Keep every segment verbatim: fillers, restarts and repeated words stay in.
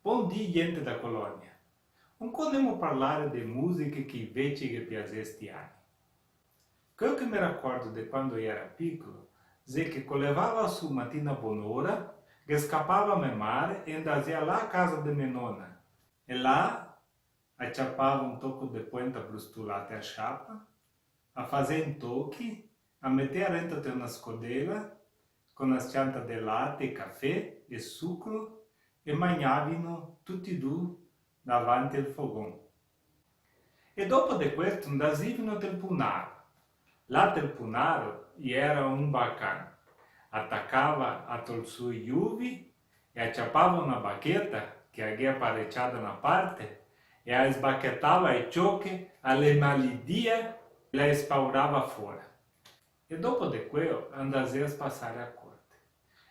Bon dì, gente da colonia. Ancò ndemo parlare de musiche che i veci ghe piasea sti ani. Queo che me racordo de quando i era picolo, xe che co levava su matina bonora, ghe scapava me mare e ndasea là a casa de me nona. E là a ciapava un toco de poenta brustulà te a sciapa, a fasea in tochi, a metea rento te na scodela, co na s-cianta de late, cafè e sucro, e magnavino tuti du davanti el fogon. E dopo de questo ndasivino tel punaro. Là tel punaro i era un bacan. A tacava a tol su i uvi e a ciapava na bacheta che a ghea pareciada na parte e a sbachetava e cioche a le malidia e la spaurava fora. E dopo de queo a ndasea spasare a corte.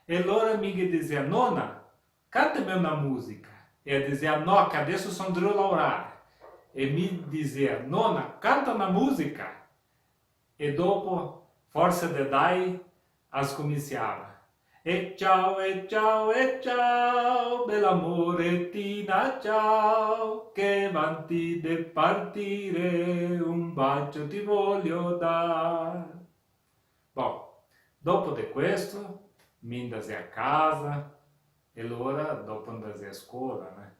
E lora mi ghe disea: "Nona, canteme na musica." E a disea: "No, che adeso son drio laorare." E mi disea: "Nona, canta na musica." E dopo, forse de dai, a scominsiava: "E ciao, e ciao, e ciao, bela moretina, ciao, che vanti de partire, un bacio ti voglio dar." Bon, dopo de questo, mi ndasea a casa, e lora dopo ndasea a scola, né?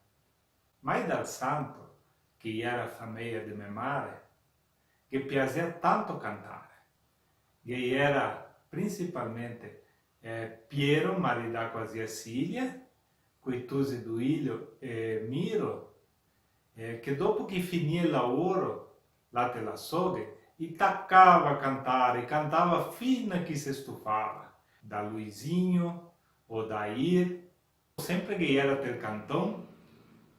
Ma i Dal Santo, che i era fameia de me mare, ghe piasea tanto cantare. Ghe i era principalmente, eh, Piero, maridà co a zia Silia, coi tusi Duilio e Miro, eh, che dopo che i finia el laoro, là te la soghe, i tacava a cantare, i cantava fin che i se stufava, da Luisinho o da Ir, Sempre che i era tel canton,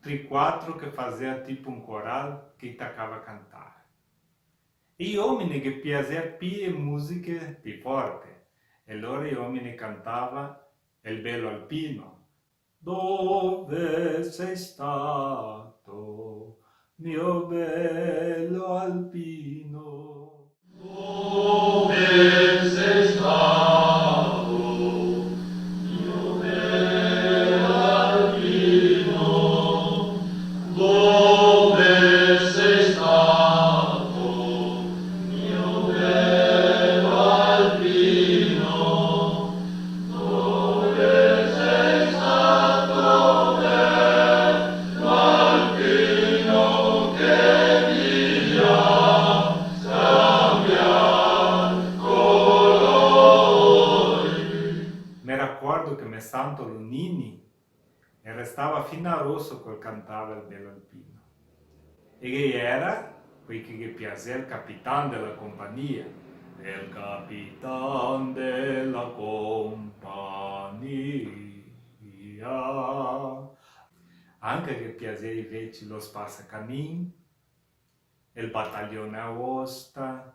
tri quatro che fasea tipo un coral che i tacava a cantare. E i omini ghe piasea pi e musiche pi forte, e lora i omini cantava El bello alpino. Dove sei stato, mio bello alpino? Dove sei stato, mio bello alpino? Dove sei stato, mio bello alpino? Dove sei stato, bello alpino, che via scambiar colori? Me racordo che me santo Lunini el restava fin a roso co el cantava el bello alpino. E ghe iera quei che ghe piasea el capitan de la compagnia. El capitan de la compagnia. Anca ghe piasea i veci Lo Spasacamin, el Batalion Aosta,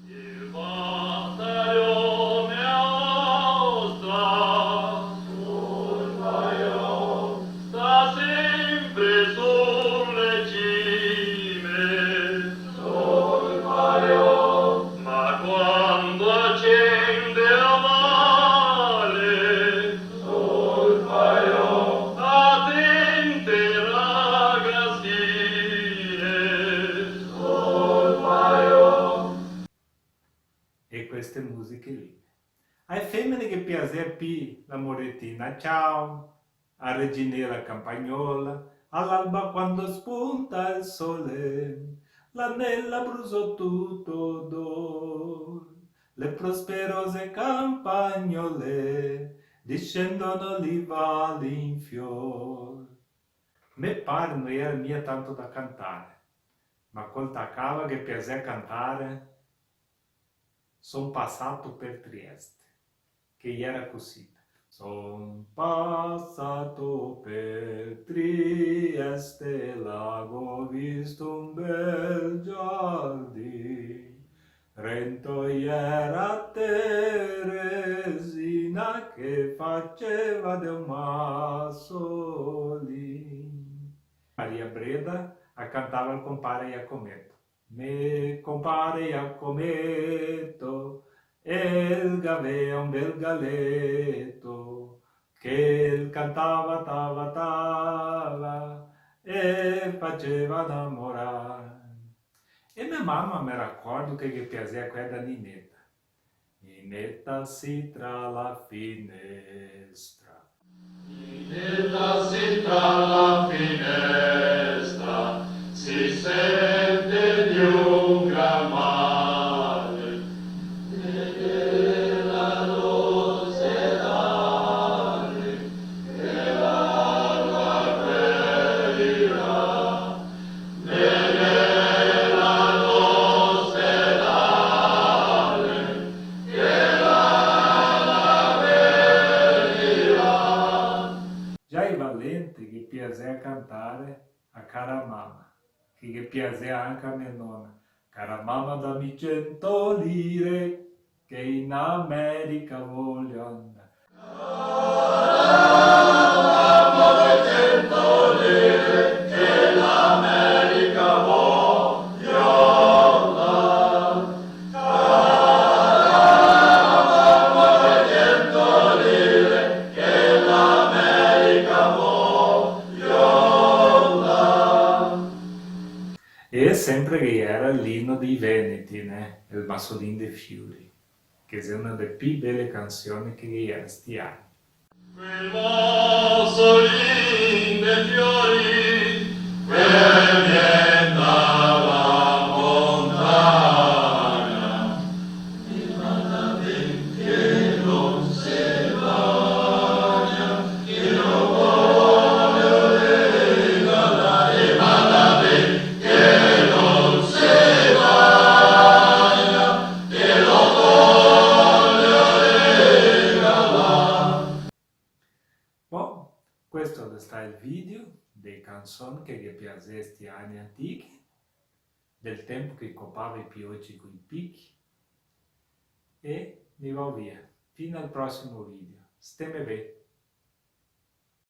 Il batalion Aosta, sul Paion, sta sempre sulle cime, sul Paion. Ma quando ascende a vale, sul Paion, a tente ragasine, sul Paion. E queste musiche lì. Ae femene ghe piasea pi la Moretina ciao, a Reginela campagnola, all'alba quando spunta il sole, la nella bruso tutto odor, le prosperose campagnole discendono li vali in fior. Me pare no iera mia tanto da cantare, ma co el tacava ghe piasea cantare Son passato per Trieste, che iera cusì. Son passato per Trieste, là go visto un bel giardin, rento iera Teresina che faceva de un masolin. Maria Breda a cantava el compare Iacometo. Me compare Iacometo, el gavea un bel galeto, che el cantava tava ta, faceva namorar. E me mama, me racordo che ghe piasea quela da Nineta. Nineta si tra la finestra. Nineta si tra la finestra, si sente di un gran male. Vede la dolce dame che l'acqua guarirà. Già i valenti ghe piasea cantare a Cara Mama, che ghe piasea anca a me nona. Cara mama, dame cento lire, che in America voglio andare. E sempre che gera l'ino dei Veneti, né? El Masolin de Fiori, che xe una de pi bele cansion che ghe gera sti ani. Quel mosolin de fiori che vien da la montagna, e vada ben che no se bagna, che lo voglio regalar, e vada ben che no se bagna, che lo voglio regalar. Bon, questo xe stà el video de canson che ghe piasea sti ani antichi, del tempo che copava i pioci coi pichi, e mi vao via. Fin al prosimo video. Steme ben.